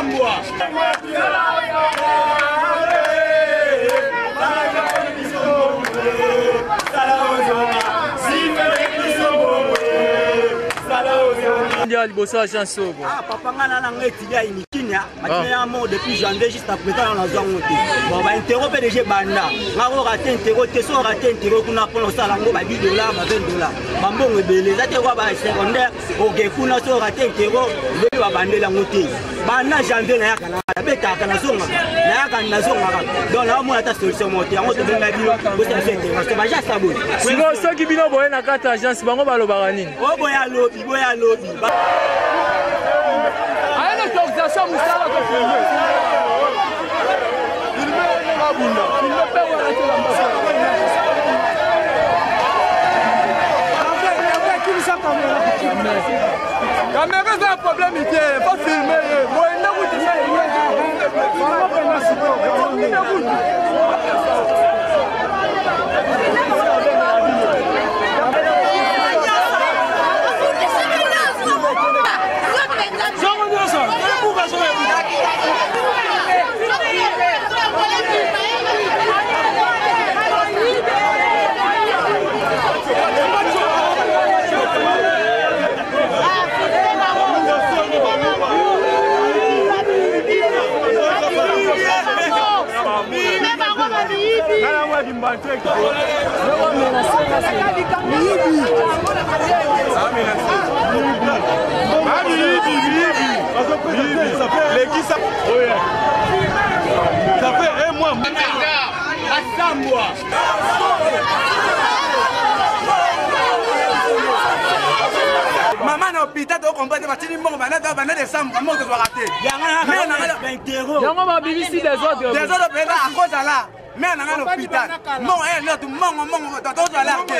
Asambwa. Ndia liboso agence oyo. Ah papa nga na nga étudiant ya Unikinia, matina ya mo depuis janvier jusqu'à présent na zwa ngo te. Bon ba interro pe déjà banda. Nga ko rater interro te, so rater interro kuna pona osala ngo ba 10 dollars, ba 20 dollars. Ba mbongo ebele, eza te kwa ba secondaire, oke kuna so rater interro, lobi ba bandela ngo te. Banda janvier na yaka na nabetaka nazongaka nayaka nazongaka donc naomona ata solution moko te yango tobenga bino bosala biso intervention baja saboye. Sikoyo soki bino boye na kati ya agence bango balobaka nini? O boya lobi, boya lobi. Ayana autorisation mosala ko filme. Filme abunda. Filme pe wana te la mbasa. Kamera eza na problème te, faut filmer ye. Boye nde kutu. Nde kutu. Ça fait un mois. Asambwa. Mama na hôpital to comprendre batini mbongo bana bana décembre mbongo tozwaka te. Yango babimisi desordre. Desordre mpenza akozala mère na ngai na hôpital mbongo eye ndoto mbongo mbongo tozwala te.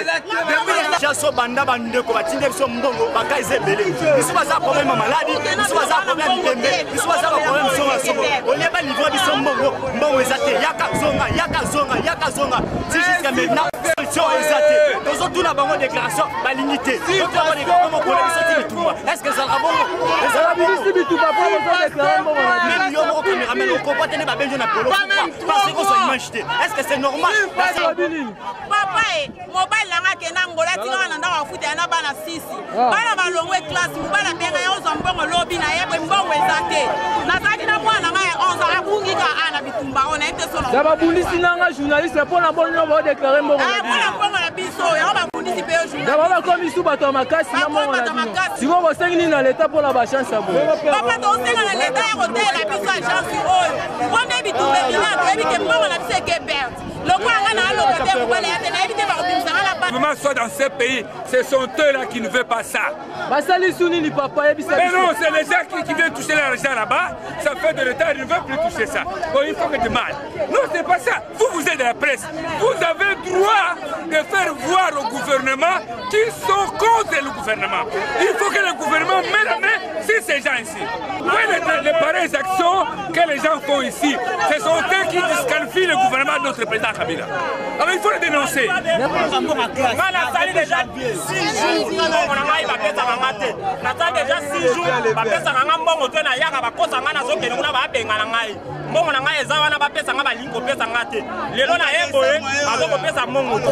Jaso banda bandeko batindi biso mbongo baka eza ebele, biso baza problème ya maladi, biso baza problème ya mipembe, biso baza ba problème songo ya songo, olie balivre biso mbongo, mbongo eza te, yaka zonga, yaka zonga, yaka zonga, ti jusqu'à maintenant solution eza te. Tozotuna bango déclaration balingi te, totuna bango déclaration mokolo biso ti bitumba, est ce que ezalaka bongo? Ezalaka bongo bitumba po bozodéclare mbongo na bino. Même yo moko cameraman okopa te nde babengi yo na polo parce que ozwa image te, est ce que c'est normal? Papa e mobali nanga akenda Angola, atikaka na ndako afutela na bana sisi, bana balongwe classe, mobali abenga ye ozwa mbongo lobi na ye boye, mbongo eza te. Nazalaki na mwana ngai ya 11 abungi kaka a na bitumba oyo nayebi te sono ya babundisi nanga journaliste mpo na boni baodeklare mbongo na bino. Mpona mbongo na biso yango babundisi mpe yo journaliste. Bango bakomi su bato ya makasi na mbongo na bino. Sikoyo bosengi nini na leta mpo na bachance ya boye? Papa, tosenga na leta ya kotelela biso agence oyo mpo nde bitumba ebima, toyebi ke mbongo na biso eke perte. Lokola nga na aloka te, mobali ya te, nayebi te bakobimisa nga na ba. Vraiment, soit dans ces pays, ce sont eux là qui ne veulent pas ça. Basali su nini papa, yebisa Mais biso. non, c'est les gens qui viennent toucher l'argent là-bas, ça fait de l'État, ils ne veulent plus toucher ça. Bon, il faut que du mal. Non, c'est pas ça. Vous, vous êtes de la presse. Vous avez droit de faire voir au gouvernement qui sont contre le gouvernement. Il faut que le gouvernement mette la main sur ces gens ici. Oui, les pareilles actions que les gens font ici, ce sont eux qui disqualifient le gouvernement de notre président Kabila. Alors il faut le dénoncer. Nga nasali déjà 6 jours mbongo na ngai bapesaka nga te, nasali déjà 6 jours bapesaka nga mbongo te, nayaka bakosa nga, nazokende kuna babengana ngai, mbongo na ngai eza wana bapesa nga, balingi kopesa nga te. Lelo na ye boye bazokopesa mbongo te.